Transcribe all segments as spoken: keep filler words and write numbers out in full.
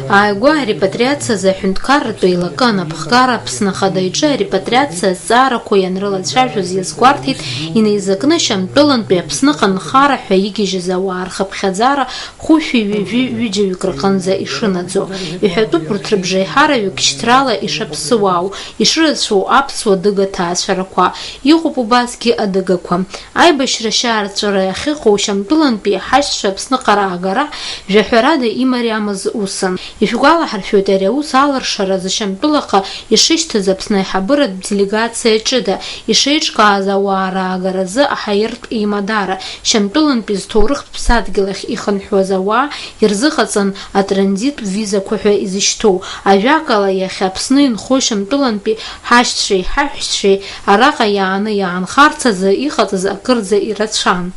Ааигәа арепатриациазы аҳәынҭқарратә еилакы анапхгара Аԥсны Ахада иҿы арепатриациа азҵаарақәа ианрылацәажәоз иазгәарҭеит инеизакны Шьамтәылантәи Аԥсныҟа нхара ҳәа игьежьыз ауаа рхыԥхьаӡара хәышәи ҩажәи ҩыџьаҩык рҟынӡа ишынаӡо. Иҳәатәуп урҭ рыбжеиҳараҩык шьҭрала ишаԥсуаау, ишырацәоу аԥсуа-адыга ҭаацәарақәа. Иҟоуп убасгьы адыгақәа. Аибашьра ашьаарҵәыра ахьыҟоу Шьамтәылантәи ҳашьцәа Аԥсныҟа раагара жәаҳәарада имариамыз усын. Ишәгәалаҳаршәоит ари аус алыршаразы Шьамтәылаҟа ишышьҭаз Аԥсны аиҳабыратә делегациа ҷыда, ишеиҿкааз ауаа раагаразы аҳаиртә еимадара, Шьамтәылантәи зҭоурыхтә ԥсадгьыл ахь ихынҳәуаз ауаа ирзыҟаҵан атранзиттә визақәа ҳәа изышьҭоу. Ажәакала, иахьа Аԥсны инхо Шьамтәылантәи ҳашьцәеи ҳаҳәшьцәеи араҟа иааны иаанхарц азы иҟаҵаз акырӡа ирацәан.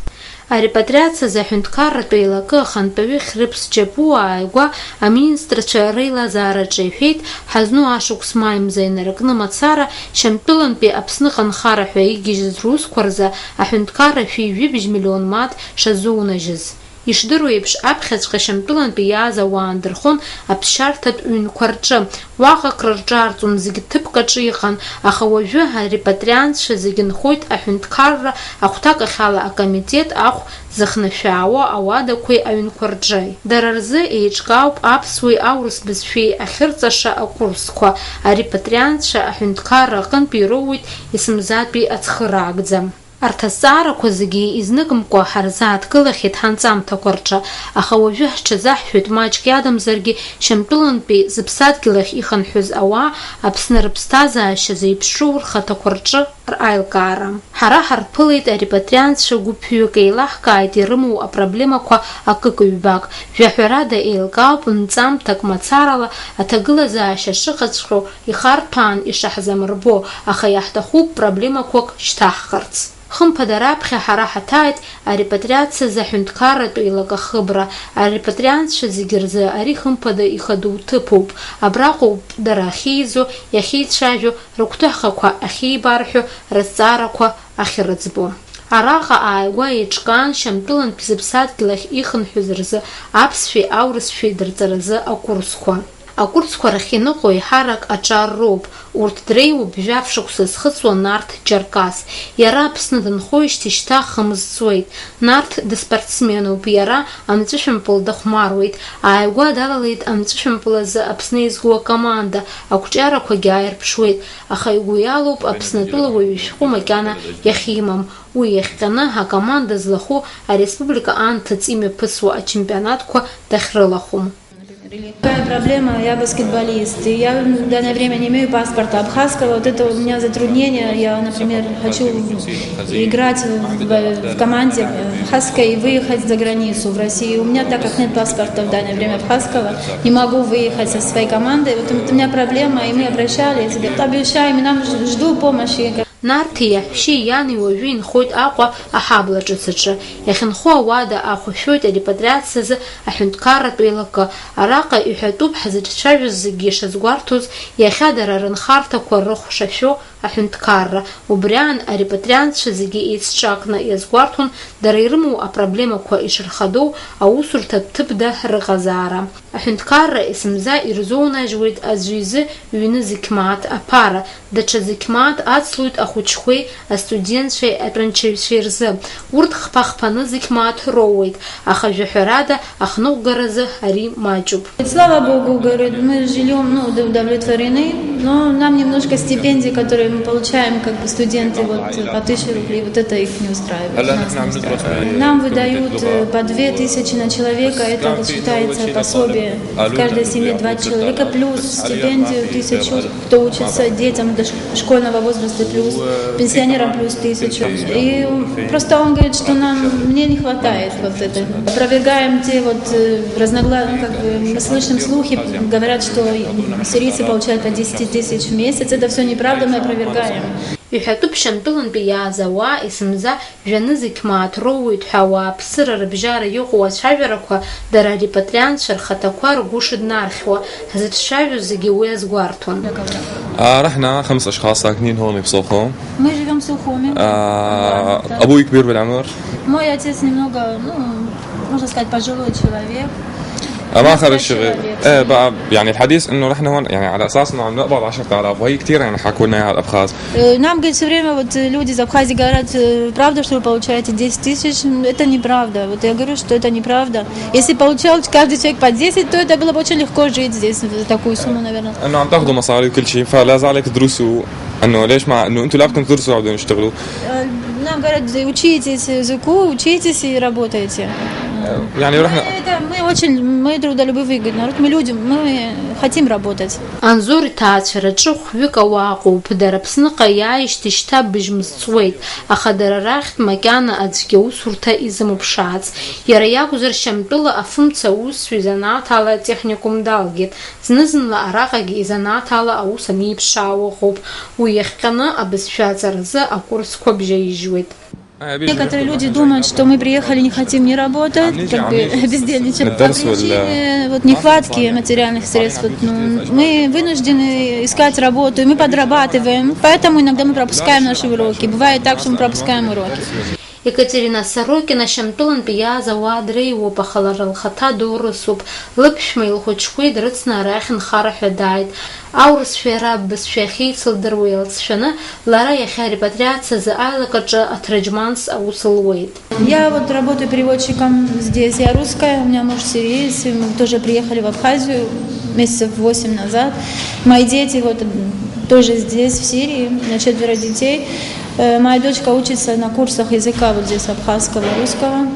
Арепатриациазы аҳәынҭқарратә еилакы ахантәаҩы Хьрыԥс Џьапуа ааигәа аминистрцәа реилазаараҿы иҳәеит, ҳазну ашықәс маи мза инаркны мацара Шьамтәылантәи Аԥсныҟа нхара ҳәа игьежьыз русқәа рзы аҳәынҭқарра шәи-ҩажәи миллион мааҭ шазунажьыз. Ишдыру еиԥш, аԥхьаҵәҟьа Шьамтәылантәи иааз ауаа ндырхон аԥсшьарҭатә ҩнқәа рҿы. Уаҟа акрырҿаарҵом, зегь ҭыԥк аҿы иҟан, аха уажәы арепатриантцәа зегь нхоит аҳәынҭқарра ахәҭакахьала акомитет ахә зыхнашәаауа ауадақәеи аҩнқәа рҿы. Дара рзы еиҿкаауп аԥсуеи аурыс бызшәеи ахьырҵаша акурсқәа, арепатриантцәа аҳәынҭқарра аҟынтә ироуеит есымзатәи ацхыраагӡа. Арҭ азҵаарақәа зегьы изныкымкәа ҳарзааҭгылахьеит ҳанҵамҭақәа рҿы, аха уажәы ҳҽазаҳшәоит маҷк иадамзаргьы Шьамтәылантәи зыԥсадгьыл ахь ихынҳәыз ауаа Аԥсны рыԥсҭазаашьа зеиԥшроу рхаҭақәа рҿы раилкаара. Ҳара ҳарԥылеит арепатриантцәа гәыԥҩык, еилаҳкааит ирымоу апроблемақәа акык-ҩбак. Жәаҳәарада, еилкаауп нҵамҭак мацарала аҭагылазаашьа шыҟаҵәҟьоу ихарҭәаан ишаҳзамырбо, аха иаҳҭахуп проблемақәак шьҭаҳхырц. Хымԥада раԥхьа ҳара ҳаҭааит арепатриациазы аҳәынҭқарратә еилакы ахыбра. Арепатриантцәа зегьы рзы ари хымԥада ихадоу ҭыԥуп. Абраҟоуп дара ахьеизо, иахьеицәажәо, рыгәҭыхақәа ахьеибарҳәо, рызҵаарақәа ахьрыӡбо. Араҟа ааигәа еиҿкаан Шьамтәылантә зыԥсадгьыл ахь ихынҳәыз рзы аԥсшәеи аурысшәеи дырҵаразы акурсқәа. Акурсқәа рахь иныҟәо еиҳарак аҿар роуп, урҭ дреиуоуп жәаф шықәса зхыҵуа Нарҭ Џьаркас. Иара Аԥсны дынхоижьҭеи шьҭа хымз ҵуеит. Нарҭ дыспортсменуп, иара амҵәышәымпыл дахәмаруеит. Ааигәа далалеит амҵәышәымпыл азы Аԥсны иазку акоманда, ақәҿиарақәагьы ааирԥшуеит, аха игәы иалоуп Аԥснытәыла уаҩы ишәҟәы макьана иахьимам. Уи иахҟьаны акоманда злахәу ареспублика анҭыҵ имҩаԥысуа ачемпионатқәа дахьрылахәым. Какая проблема, я баскетболист, и я в данное время не имею паспорта абхазского, вот это у меня затруднение, я, например, хочу играть в, в команде абхазской и выехать за границу, в Россию, у меня, так как нет паспорта в данное время абхазского, не могу выехать со своей командой, вот это у меня проблема, и мы обращались, говорят, обещаем, и нам ж-, жду помощи. Нарҭи иаҳәшьеи иани уажәы инхоит Аҟәа аҳабла ҿыц аҿы. Иахьынхо ауада ахәашәоит арепатриациазы аҳәынҭқарратә еилакы. Араҟа иҳәатәуп ҳзыҿцәажәоз зегьы ишазгәарҭоз, иахьа дара рынхарҭақәа рыхәшашәо аҳәынҭқарра. Убри аан арепатриантцәа зегьы еицҿакны иазгәарҭон дара ирымоу апроблемақәа ишырхадоу аусурҭатә ҭыԥда рыҟазаара. Аҳәынҭқарра есымза ирзунажьуеит аӡәы изы ҩны зықьмааҭ аԥара, даҽа зықьмааҭ ацлоит ахәыҷқәеи астудентцәеи атәанчаҩцәеи рзы. Урҭ хԥа-хԥаны зықьмааҭ роуеит, аха жәаҳәарада ахныҟәгаразы ари маҷуп. Слава Богу, говорит, мы живём, ну, уд-, удовлетворены, но нам немножко стипендии, которые мы получаем как бы студенты, вот, по тысяче рублей, вот это их не устраивает, нас не устраивает. Нам выдают, э, по две тысячи на человека, это вот считается пособие. В каждой семье два человека, плюс стипендию тысячу, кто учится, детям дошкольного возраста, плюс пенсионерам плюс тысячу. И просто он говорит, что нам, мне не хватает вот это. Опровергаем те вот, э, разногласия, ну, как бы мы слышим слухи, говорят, что сирийцы получают по десять тысяч в месяц. Это всё неправда, мы опровергаем. Иҳәатәуп Шьамтәылантәи иааз ауаа есымза жәанызқь мааҭ роуеит ҳәа ауааԥсыра рыбжьара иҟоу ацәажәарақәа дара арепатриантцәа рхаҭақәа ргәы шыднархьуа, ҳзыҿцәажәоз зегьы уи азгәарҭон. آه، رحنا خمس أشخاص ساكنين هون بسوخوم. Мы живём в Сухуми. آه، Да. أبوي كبير بالعمر. Мой отец немного, ну, можно сказать, пожилой человек. أما آخر الشغل، إيه بقى، يعني الحديث إنه نحن هون، يعني على أساس إنه عم نقبض عشرة آلاف، وهي كتير، يعني حكوا لنا إياها الأبخاز. Э, нам, говорит, все время вот, э, люди из Абхазии говорят, э, правда, что вы получаете десять тысяч? М, это неправда. Вот я говорю, что это неправда. Если получал каждый человек по десять, то это было бы очень легко жить здесь, за такую сумму, наверное. إنه عم تاخذوا مصاري وكل شيء، فلا زالك تدرسوا. إنه ليش ما، إنه أنتوا لا بدكم تدرسوا، لا بدكم تشتغلوا. Э, нам говорят, учитесь языку, учитесь и работайте. يعني رحنا. Мы, это, мы очень, мы трудолюбивый народ, мы люди, мы хотим работать. Анзор иҭаацәараҿы хәҩык ауаа ыҟоуп, дара Аԥсныҟа иааижьҭеи шьҭа быжь мзы ҵуеит, аха дара рахьтә макьана аӡәгьы аусурҭа изымԥшаац. Иара иакәзар, Шьамтәыла афымца аусзуҩ изанааҭ ала атехникум далгеит, зны-зынла араҟагьы изанааҭ ала аус аниԥшаауа ыҟоуп, уи иахҟьаны абызшәа аҵаразы акурсқәа бжьаижьуеит. Некоторые люди думают, что мы приехали, не хотим ни работать, как бы бездельничать. По причине вот нехватки материальных средств. Вот, ну, мы вынуждены искать работу, и мы подрабатываем, поэтому иногда мы пропускаем наши уроки. Бывает так, что мы пропускаем уроки. Екатерина Сорокина Шьамтәылантәи иааз ауаа дреиуоуп, аха лара лхаҭа доурысуп. Лыԥшәмеи лхәыҷқәеи дрыцны арахь нхара ҳәа дааит. Аурысшәа иара абызшәа ахьеицылдыруа илҵшәаны, лара иахьа арепатриациазы аилакаҿы аҭырџьманс аус луеит. Я вот работаю переводчиком здесь, я русская, у меня муж сириец, и мы тоже приехали в Абхазию месяцев восемь назад. Мои дети вот, м, тоже здесь, в Сирии, у меня четверо детей. Э, моя дочка учится на курсах языка вот здесь, абхазского, русского.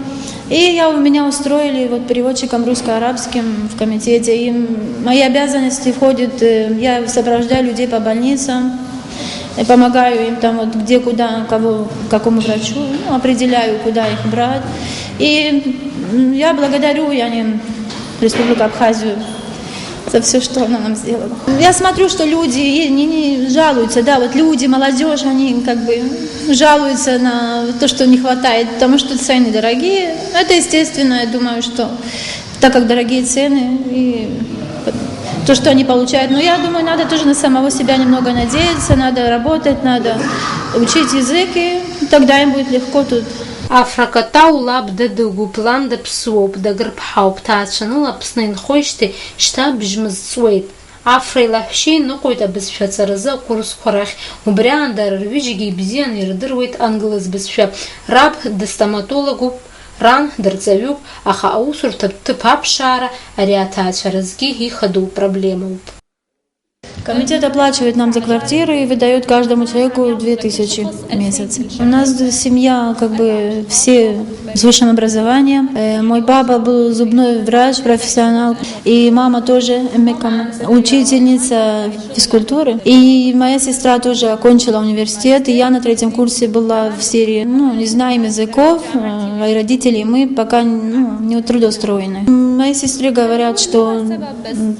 И я, меня устроили вот переводчиком русско-арабским в комитете. И мои обязанности входят, э, я сопровождаю людей по больницам, и помогаю им там вот где, куда, кого, к какому врачу, ну, определяю, куда их брать. И, м, я благодарю, я не, Республику Абхазию за всё, что она нам сделала. Я смотрю, что люди и не, не жалуются, да, вот люди, молодёжь, они как бы жалуются на то, что не хватает, потому что цены дорогие. Это естественно, я думаю, что так как дорогие цены и то, что они получают. Но я думаю, надо тоже на самого себя немного надеяться, надо работать, надо учить язык, и тогда им будет легко тут. Афра Катау лаб дыдуп, лан даԥсуоуп, дагырԥҳауп, ҭаацәаныла Аԥсны инхоижьҭеи шьҭа бжь мызҵуеит. Афреи лаҳәшьеи ныҟәоит абызшәа аҵаразы акурсқәа рахь. Убри аан дара рҩыџьагьы ибзианы ирдыруеит англыз бызшәа. Раб дыстоматологуп, ран дырҵаҩуп, аха аусурҭатә ҭыԥ аԥшаара ари аҭаацәаразгьы ихадоу проблемоуп. Комитет оплачивает нам за квартиру и выдаёт каждому человеку две тысячи в месяц. У нас семья, как бы, все с высшим образованием. Э, мой папа был зубной врач, профессионал, и мама тоже эмеком, учительница физкультуры. И моя сестра тоже окончила университет, и я на третьем курсе была в Сирии. Ну, не знаем языков, э, и родители, и мы пока, ну, не трудоустроены. Моей сестре говорят, что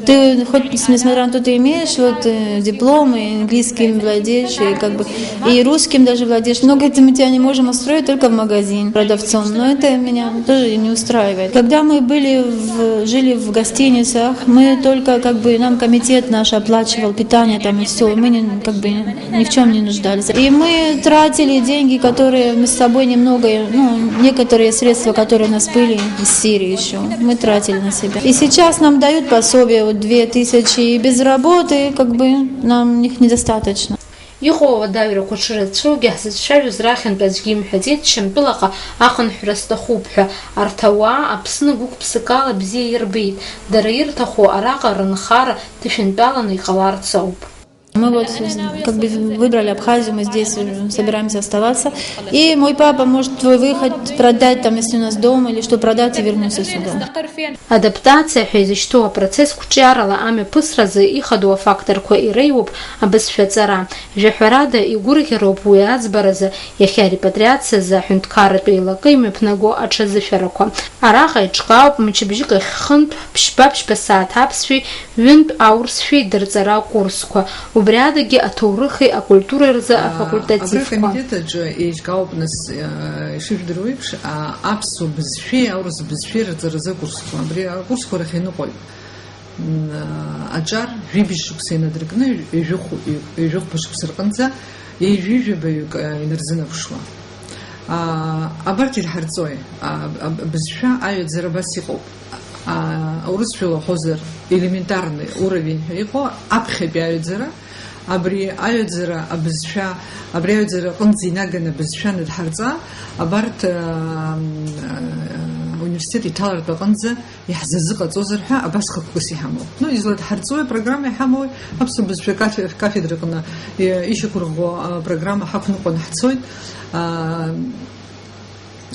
ты хоть, несмотря на то, ты имеешь вот, э, диплом, и английским владеешь, и как бы и русским даже владеешь, но, говорит, мы тебя не можем устроить только в магазин продавцом, но это меня тоже не устраивает. Когда мы были в, жили в гостиницах, мы только как бы, нам комитет наш оплачивал питание там и всё, мы не, как бы ни в чём не нуждались. И мы тратили деньги, которые мы с собой немного, ну, некоторые средства, которые у нас были из Сирии ещё, мы тратили на себя. И сейчас нам дают пособие, вот, две тысячи, и без работы, как бы, нам их недостаточно. Иҟоу ауадаҩрақәа шырацәоугьы ҳзыцәшәажәоз рахьынтә аӡәгьы имҳәаӡеит, Шьамтәылаҟа ахынҳәра сҭахуп ҳәа. Арҭ ауаа Аԥсны гәык-ԥсыкала бзиа ирбеит. Дара ирҭаху араҟа рынхара ҭышәынтәаланы иҟаларц ауп. Мы вот, как бы, выбрали Абхазию, мы здесь, э, собираемся оставаться. И мой папа может твой выход продать, там, если у нас дом, или что, продать и вернуться сюда. Адаптациа ҳәа изышьҭоу апроцесс қәҿиарала амҩаԥысразы ихадоу афакторқәа иреиуоуп абызшәа аҵара. Жәаҳәарада, игәырӷьароуп уи аӡбаразы, иахьа арепатриациазы аҳәынҭқарратә еилакы имҩаԥнаго аҽазышәарақәа. Араҟа иҿкаауп мчыбжьык ахь хынтә, ԥшьба-ԥшьба сааҭ аԥсшәеи ҩынтә аурысшәеи дырҵара акурсқәа, убри адагьы аҭоурыхи акультуреи рзы афакультативқәа. Абри акомитет аҿы еиҿкаауп, нас, э, ишыжәдыруа еиԥш, а, аԥсуа бызшәеи аурыс бызшәеи рырҵаразы акурсқәа. Абри акурсқәа рахь иныҟәоит, м, а, аҿар жәибжь шықәса инадыркны ҩажәихә-, ҩажәихәба шықәса рҟынӡа ҩажәи жәабаҩык, а, инарзынаԥшуа. А, абарҭ ирҳарҵои? А, аб-, абызшәа аҩаӡара абас иҟоуп. А, аурысшәала уҳәозар, елементарный уровень ҳәа иҟоу аԥхьатәи аҩаӡара, абри аҩаӡара абызшәа, абри аҩаӡара аҟынӡа инаганы абызшәа анадҳарҵа, абарҭ, а, а, университет иҭалартә аҟынӡа иаҳзазыҟаҵозар ҳәа абас хықәкыс иҳамоуп. Ну, изладҳарҵои, апрограмма иҳамоуи, аԥсуа бызшәа кафе-, кафедраҟны, э, ишьақәырӷәӷәо апрограмма ҳақәныҟәаны ҳцоит. А,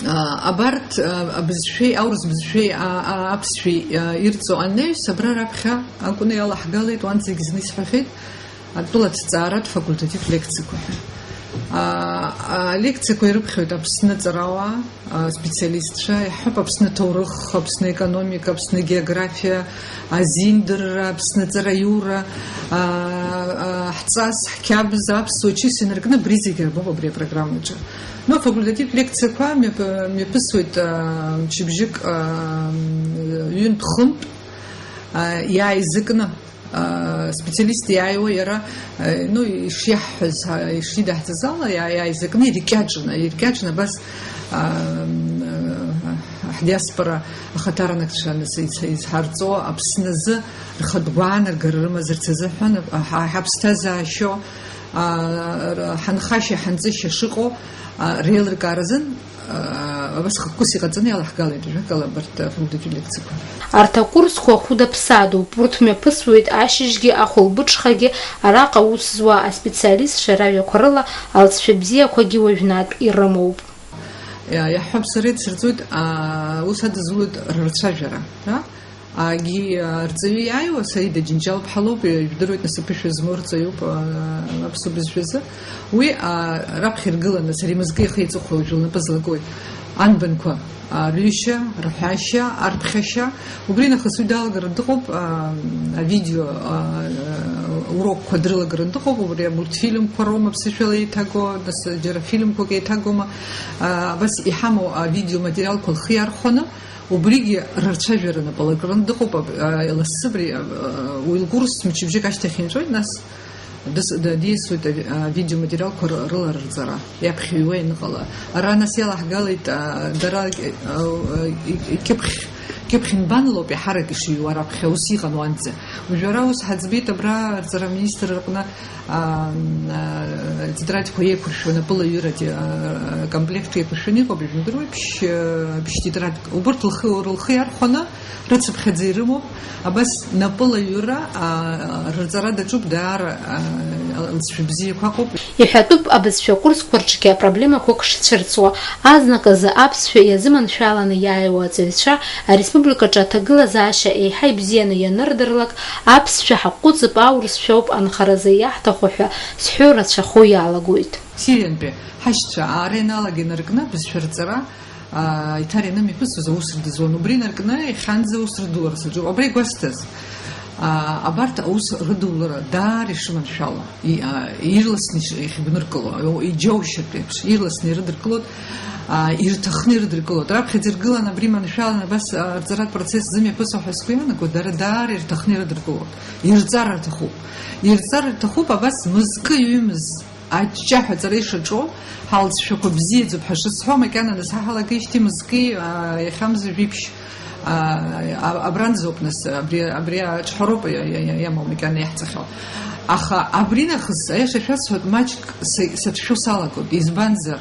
А, абарҭ, а, абызшәеи, аурыс бызшәеи, а, а, аԥсшәеи, а, ирҵо анаҩс, абра раԥхьа акәны иалаҳгалеит, уанӡагь зны исҳәахьеит, атәыла аҭҵааратә факультатив лекциақәа ҳәа. А, а, алекциақәа ирыԥхьоит Аԥсны аҵарауаа, а, специалистцәа, иаҳҳәап, Аԥсны аҭоурых, Аԥсны аекономика, Аԥсны агеографиа, азиндырра, Аԥсны аҵараиура, а, а, ҳҵас, ҳқьабз, аԥсуа чыс инаркны абри зегьы арбоуп абри апрограммаҿы. Ну, афакультатив лекциақәа мҩаԥ-, мҩаԥысуеит, а, мчыбжьык, а, ҩынтә-хынтә, а, иааизакны, а, специалист иааиуа иара, а, ну, ишиаҳҳәаз, а, ишидаҳҵаз ала, иаа-, иааизакны иркьаҿны, иркьаҿны абас, а, м, а, ҳдиаспора ахаҭарнакцәа нас иц-, изҳарҵо Аԥсны азы рхатә гәаанагара рымазарц азыҳәан, а, ҳа-, ҳаԥсҭазаашьо, а, р-, ҳанхашьа, ҳанҵышьа шыҟоу, а, реилыркааразын, а, абас хықәкыс иҟаҵаны иалаҳгалеит, жәакала, абарҭ афакультатив лекциақәа. Арҭ акурсқәа хәыда-ԥсадоуп, урҭ мҩаԥысуеит ашьыжьгьы, ахәылбыҽхагьы, араҟа аус зуа аспециалистцәа ражәақәа рыла алҵшәа бзиақәагьы уажәнатә ирымоуп. Иа-, иаҳҳәап, сара ицырҵоит, а, ус адызулоит рырцәажәара, да? Агьи, а, рҵаҩы иааиуа Саида Џьынџьал-ԥҳа лоуп, ижәдыруеит, нас аԥышәа змоу рҵаҩуп, а, аԥсуа бызшәазы. Уи, а, раԥхьа иргыланы, сара имызкы ихы иҵыхәа уажә лнапы злакуеит. Анбанқәа, а, рҩышьа, рҳәашьа, арԥхьашьа. Убри нахыс уи далагарын дыҟоуп, а, авидео, а, а, урокқәа дрылагарын дыҟоуп, убри амультфильмқәа роума аԥсышәала еиҭаго, нас џьара фильмқәак еиҭагома, а, абас иҳамоу авидеоматериалқәа лхы иархәаны, убригьы рырцәажәара напала акрын дыҟоуп, аб-, а, лассы абри, а, уи лкурс мчыбжьык ашьҭахь инҵәоит, нас дыс-, д-, диасуеит ави-, авидеоматериалқәа ры-, рыларырҵара, иаԥхьаҩуа ианыҟала. Ара нас иалаҳгалеит, а, дара, а, а, и-, и-, кьыԥхь, кьыԥхь нбанлоуп иаҳарак ишыҩуа раԥхьа, ус иҟан уанӡа. Уажәы ара ус ҳаӡбеит абра арҵара аминистр рҟны, а, а, атетрадқәа еиқәыршәо, напыла аҩыра, а, комплект еиқәыршәаны иҟоуп, ижәдыруеи, ԥшь-, ԥшь тетрадк. Убырҭ лхы, рылхы иархәаны, рыцыԥхьаӡа ирымоуп, абас напыла аҩыра, а, рырҵара даҿуп даара, а, алҵшәа бзиақәа ыҟоуп. Иҳәатәуп абызшәа курсқәа рҿгьы апроблемақәак шцәырҵуа. Азныказы аԥсшәа иазыманшәаланы иааиуа аҵаҩцәа ареспубликаҿы аҭагылазаашьа еиҳа ибзианы ианырдырлак, аԥсшәа ҳаҟәыҵып, аурысшәа ауп анхаразы иаҳҭаху ҳәа зҳәо рацәахо иалагоит. Сириантәи ҳашьцәа аара ианалага инаркны абызшәа рҵара, аа, иҭар ианымҩаԥысуаз аус рдызуан. Убри инаркны иахьанӡа аус рыдулара саҿуп. Абра игәасҭаз, аа, абарҭ аус рыдулара даара ишыманшәало, и-, аа, ирласны иш-, иахьгәныркыло, ио-, иџьоушьартә еиԥш, ирласны ирыдыркылоит, аа, ирҭахны ирыдыркылоит. Раԥхьаӡа иргылан абри маншәалан абас, аа, рҵаратә процесс зымҩаԥысуа ҳәа сгәы иаанагоит, дара даара ирҭахны ирыдыркылоит. Ирҵар рҭахуп. Ирҵар рҭахуп абас мызкы ҩымыз. Аҷҷаҳәа аҵара ишаҿу, ҳалҵшәақәа бзиаӡоуп ҳәа шысҳәо, макьана нас ҳаҳалагеижьҭеи мызки, аа, иахьамза жәиԥшь, аа, а-, абранӡоуп нас, абри, абри аҿҳәароуп иа-, иа-, иа-, иамоу макьана иаҳҵахьоу. Аха абри нахыс, аиаша шәасҳәап, маҷк са-, сацәшәо салагоит, избанзар,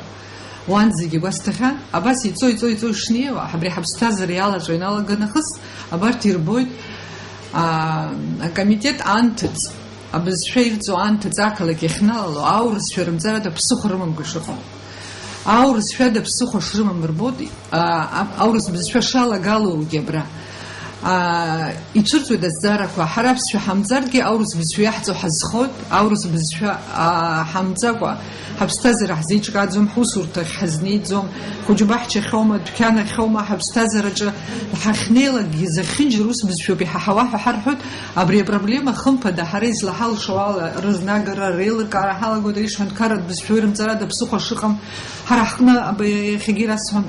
уанӡагьы гәасҭахьан, абас иҵо, иҵо, иҵо ишнеиуа, абри ҳаԥсҭазаара иалаҵәо ианалаго нахыс, абарҭ ирбоит, аа, акомитет анҭыҵ, абызшәа ирҵо анҭыҵ ақалақь иахьналало, аурысшәа рымҵарада ԥсыхәа рымамкәа ишыҟоу. Аурысшәада ԥсыхәа шрымам рбоит, а, а, аурыс бызшәа шалагалоугьы абра. А, ицәырҵуеит азҵаарақәа, ҳара аԥсшәа ҳамҵаргьы, аурыс бызшәа иаҳҵо ҳазхоит, аурыс бызшәа, а, ҳамҵакәа, ҳаԥсҭазаара ҳзеиҿкааӡом, ҳусурҭахь ҳазнеиӡом, хәыҷы-баҳчахьоума, дәқьанахьоума, ҳаԥсҭазаараҿы ҳахьнеилакгьы зехьынџьара ус бызшәоуп иҳаҳауа ҳәа ҳарҳәоит, абри апроблема, хымԥада, ҳара излаҳалшо ала рызнагара, реилыркаара ҳалагоит, ари ишҳәынҭқарратә бызшәоу ирымҵарада ԥсыхәа шыҟам, ҳара ҳҟны, аб-, иахьагьы ирасҳәон,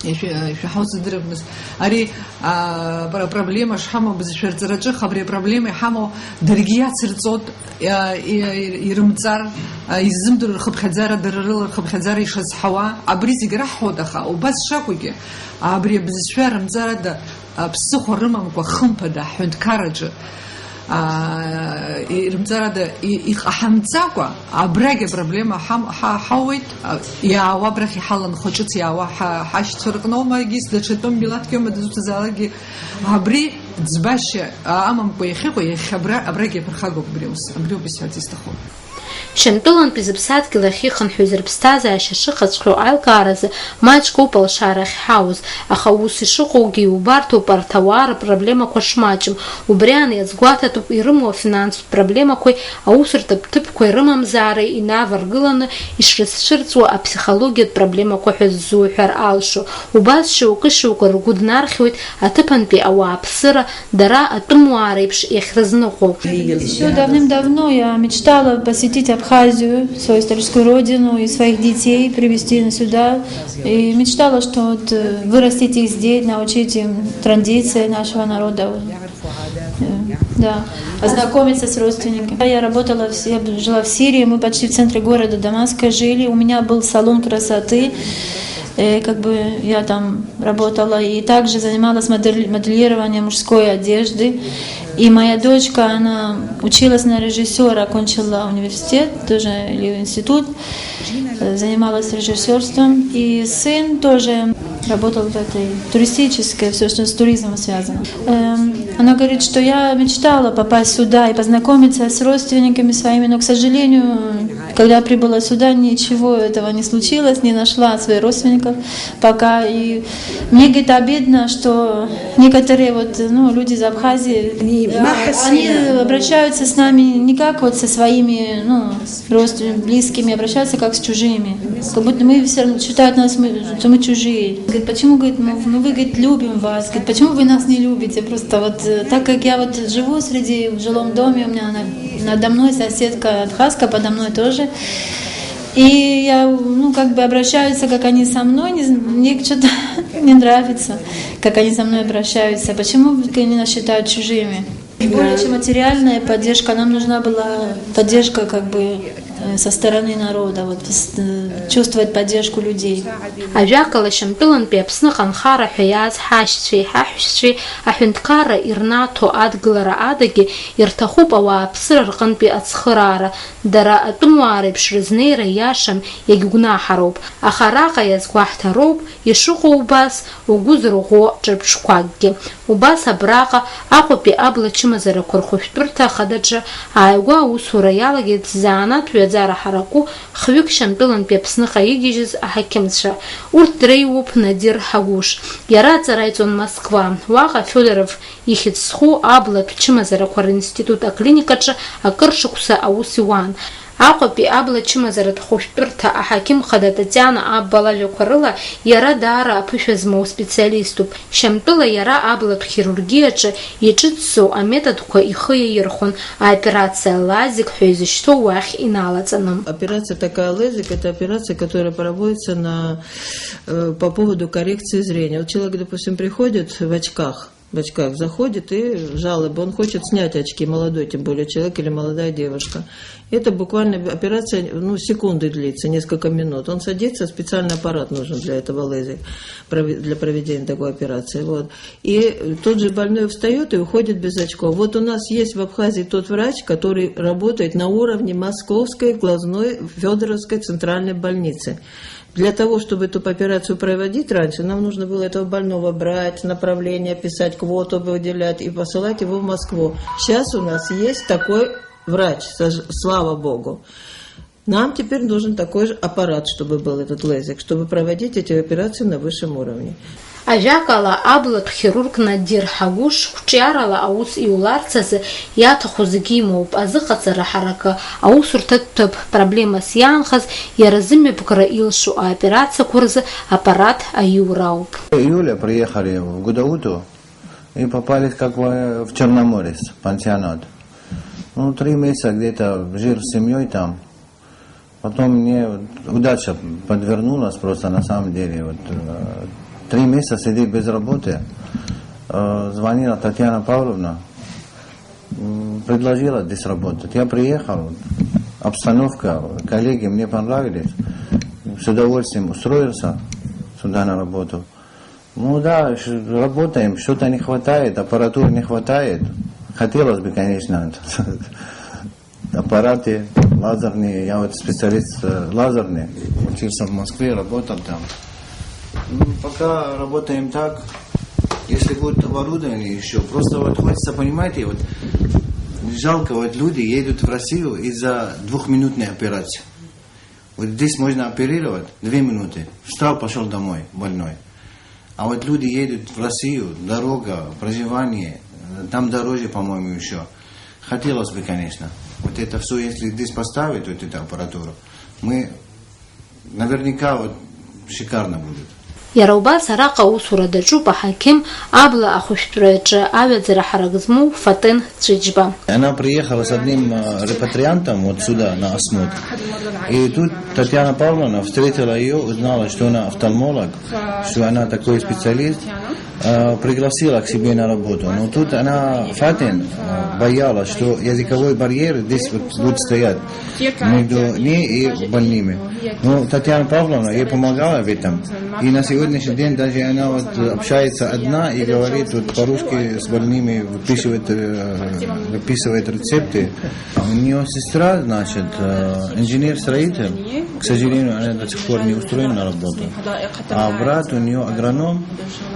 ишәа-, ишәаҳауц здырам, нас, ари, а, пр-, проблема шҳамоу бызшәа рҵараҿы, абри апроблема иҳамоу даргьы иацырҵоит, а, и-, и-, ирымҵар, а, иззымдыруа рхыԥхьаӡара, дара рыла рхыԥхьаӡара ишазҳауа, абри зегь раҳҳәоит, аха убас шакәугьы, абри абызшәа рымҵарада Аԥсыхәа рымамкәа, хымԥада, ҳҳәынҭқарраҿы, аа, ирымҵарада и-, иҟаҳамҵакәа, абрагь апроблема ҳам-, ҳа-, ҳауеит, а, иаауа абрахь иҳаланхо, ҿыц иаауа ҳа-, ҳашьцәа рҟноума, егьыс даҽа тәым милаҭк иоума дызусҭазаалакгьы, абри ӡбашьа амамкәа иахьыҟоу, иахьа абра, абрагь иаԥырхагоуп абри аус, абриоуп исҳәарц исҭаху. Шьамтәылантәи зыԥсадгьыл ахь ихынҳәыз рыԥсҭазаашьа шыхаҵәҟьоу аилкааразы маҷк ауп алшара ахьҳауз, аха ус ишыҟоугьы иубарҭоуп арҭ ауаа рпроблемақәа шмаҷым, убри аан иазгәаҭатәуп ирымоу афинанстә проблемақәеи аусурҭатә ҭыԥқәа ирымамзаареи инаваргыланы ишрызцәырҵуа аԥсихологиатә проблемақәа ҳәа ззуҳәар алшо. Убас шьоукы-шьоукы ргәы днархьуеит аҭыԥантәи ауааԥсыра, дара атәымуаа реиԥш иахьрызныҟәо. Ещё давным-давно я мечтала посетить Абхазию, свою историческую родину, и своих детей привезти сюда. И мечтала, что вот, э, вырастить их здесь, научить им традиции нашего народа. Э, да, ознакомиться с родственниками. Я работала, в Си-, я б-, жила в Сирии, мы почти в центре города Дамаска жили. У меня был салон красоты. Э, как бы я там работала и также занималась модель-, моделированием мужской одежды. И моя дочка, она училась на режиссёра, окончила университет, тоже или институт, э, занималась режиссёрством. И сын тоже работал в этой туристической, всё, что с туризмом связано. Эм, она говорит, что я мечтала попасть сюда и познакомиться с родственниками своими, но, к сожалению, когда я прибыла сюда, ничего этого не случилось, не нашла своих родственников пока. И мне, говорит, обидно, что некоторые вот, ну, люди из Абхазии, э, они обращаются с нами не как вот со своими, ну, родственниками, близкими, обращаются как с чужими. Как будто мы все равно считают нас, мы, что мы чужие. Говорит, почему, говорит, мы, мы, вы, говорит, любим вас, говорит, почему вы нас не любите? Просто вот, э, так как я вот живу среди, в жилом доме, у меня на-, надо мной соседка абхазка, подо мной тоже. И я, ну, как бы обращаются, как они со мной, не зн-, мне что-то не нравится, как они со мной обращаются. Почему они нас считают чужими? Более чем материальная поддержка, нам нужна была поддержка, как бы, э, со стороны народа, вот, с-, э, чувствовать поддержку людей. Ажәакала, Шьамтәылантәи Аԥсныҟа анхара ҳәа иааз ҳашьцәеи ҳаҳәшьцәеи аҳәынҭқарра ирнаҭо адгылара адагьы ирҭахуп ауааԥсыра рҟынтәи ацхыраара, дара атәымуаа реиԥш рызнеира иашам, иагьгәнаҳароуп, аха араҟа иазгәаҳҭароуп, ишыҟоу убас, угәы зырӷәӷәо ҿырԥшқәакгьы. Убас абраҟа Аҟәатәи абла чымазарақәа рхәышәтәырҭа ахадаҿы ааигәа аусура иалагеит ззанааҭтә ҩаӡара ҳараку хҩык Шьамтәылантәи Аԥсныҟа игьежьыз аҳақьымцәа. Урҭ дреиуоуп Надир Ҳагәыш. Иара аҵара иҵон Москва. Уаҟа Федоров ихьӡ зху аблатә чымазарақәа ринститут аклиникаҿы акыр шықәса аус иуан. Аҟәатәи абла чымазаратә хәышәтәырҭа аҳақьым хада Татиана Абба лажәақәа рыла, иара даара аԥышәа змоу специалиступ. Шьамтәыла иара аблатә хирургиаҿы иҿыцӡоу аметодқәа ихы иаирхәон, аоперациа лазик ҳәа изышьҭоу уахь иналаҵаны. Операция такая лазик, это операция, которая проводится на, э, по поводу коррекции зрения. Вот человек, допустим, приходит в очках, в очках заходит и жалобы. Он хочет снять очки, молодой тем более человек или молодая девушка. Это буквально операция, ну, секунды длится, несколько минут. Он садится, специальный аппарат нужен для этого лазера, прови-, для проведения такой операции. Вот. И тот же больной встаёт и уходит без очков. Вот у нас есть в Абхазии тот врач, который работает на уровне Московской глазной Фёдоровской центральной больницы. Для того, чтобы эту операцию проводить раньше, нам нужно было этого больного брать, направление писать, квоту выделять и посылать его в Москву. Сейчас у нас есть такой врач, сож-, слава богу. Нам теперь нужен такой же аппарат, чтобы был этот лазик, чтобы проводить эти операции на высшем уровне. Ажәакала, аблатә хирург Надир Ҳагәыш қәҿиарала аус иуларц азы иаҭаху зегьы имоуп, азыҟаҵара ҳаракы, аусурҭатә ҭыԥ, проблемас иаанхаз, иара зымҩаԥгара илшо аоперациақәа рзы аппарат аиура ауп. Июля приехали в Гудауту и попали как бы в Черноморец, пансионат. Ну, три месяца где-то жил с семьёй там. Потом мне удача подвернулась просто на самом деле. Вот, э, три месяца сидеть без работы. Э, звонила Татьяна Павловна, м, предложила здесь работать. Я приехал, вот, обстановка, коллеги мне понравились. С удовольствием устроился сюда на работу. Ну да, ш- работаем, что-то не хватает, аппаратуры не хватает. Хотелось бы, конечно, аппараты лазерные, я вот специалист э, лазерный, учился в Москве, работал там. Ну, пока работаем так, если будет оборудование еще, просто вот хочется, понимаете, вот жалко, вот люди едут в Россию из-за двухминутной операции. Вот здесь можно оперировать две минуты. Встал, пошел домой, больной. А вот люди едут в Россию, дорога, проживание, э, там дороже, по-моему, еще. Хотелось бы, конечно. Вот это все, если здесь поставить, вот эту аппаратуру, мы наверняка вот шикарно будет. Иара убас араҟа аусура даҿуп аҳақьым, абла ахәышәтәраҿы аҩаӡара ҳарак змоу Фатен Цәыџьба. Она приехала с одним э, репатриантом вот сюда на осмотр. И тут Татьяна Павловна встретила ее, узнала, что она офтальмолог, что она такой специалист, э, пригласила к себе на работу. Но тут она, Фатен, э, боялась, что языковой барьер здесь вот будет стоять между ней и больными. Ну, Татьяна Павловна ей помогала в этом. И на сегодняшний день даже она вот общается одна и говорит вот по-русски с больными, выписывает, э, выписывает рецепты. У нее сестра, значит, э, инженер-строитель. К сожалению, она до сих пор не устроена на работу. А брат у нее агроном,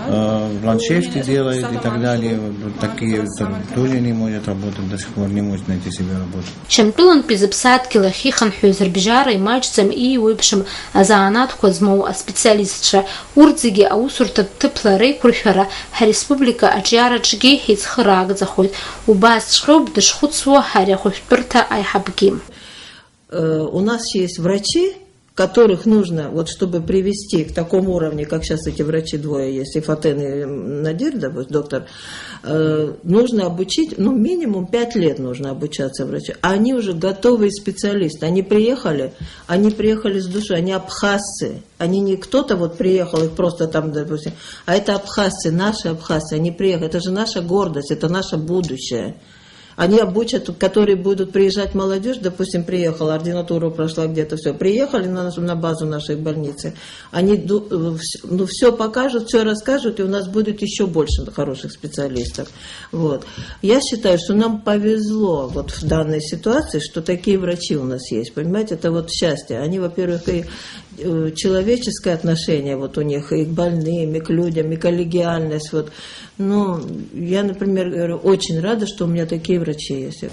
э, в ландшафте делает и так далее. Вот такие вот тоже не может работать, до сих пор не может найти себе работу. Шьамтәылантәи зыԥсадгьыл ахьихынҳәыз рыбжьара имаҷӡам, ииуеиԥшым азанааҭқәа змоу аспециалистцәа. Урҭ зегьы аусурҭатә ҭыԥла реиқәыршәара ҳреспублика аҿиараҿгьы ицхыраагӡахоит. Убасҵәҟьоуп дышхәыцуа ари ахәышәтәырҭа аиҳабгьы. Э, у нас есть врачи, которых нужно, вот чтобы привести к такому уровню, как сейчас эти врачи двое есть, и Фатен, и м, Надир, допустим, доктор, э, нужно обучить, ну, минимум пять лет нужно обучаться врачу. А они уже готовые специалисты. Они приехали, они приехали с душой, они абхазцы. Они не кто-то вот приехал, их просто там, допустим, а это абхазцы, наши абхазцы, они приехали. Это же наша гордость, это наше будущее. Они обучат, которые будут приезжать молодежь, допустим, приехала, ординатуру прошла где-то, все, приехали на, нашу- на базу нашей больницы, они ду- э, вс- ну, все покажут, все расскажут, и у нас будет еще больше хороших специалистов. Вот. Я считаю, что нам повезло вот в данной ситуации, что такие врачи у нас есть, понимаете, это вот счастье. Они, во-первых, и э, человеческое отношение вот у них и к больным, и к людям, и коллегиальность. Вот. Ну, я, например, говорю, очень рада, что у меня такие врачи есть.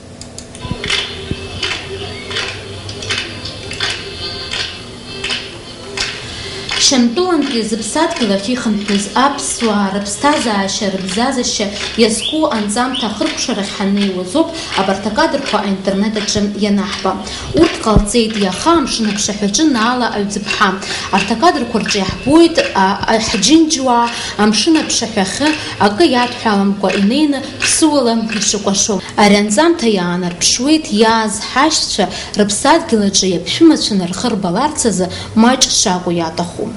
Шьамтәылантәи зыԥсадгьыл ахь ихынҳәыз аԥсуаа рыԥсҭазаашьа, рыбзазашьа иазку анҵамҭа ахыркәшарахь ҳаннеиуазоуп абарҭ акадрқәа аинтернет аҿы ианаҳба. Урҭ ҟалҵеит иаха амшын аԥшаҳәаҿы Наала Аҩӡыԥҳа. Арҭ акадрқәа рҿы иаҳбоит, а, а, ҳџьынџьуаа амшын аԥшаҳәахьы акы иадҳәаламкәа инеины ԥсыуала ишыкәашо. Ари анҵамҭа иаанарԥшуеит иааз ҳашьцәа рыԥсадгьыл аҿы иаԥшәымацәаны рхы рбаларц азы маҷ шакәу иаҭаху.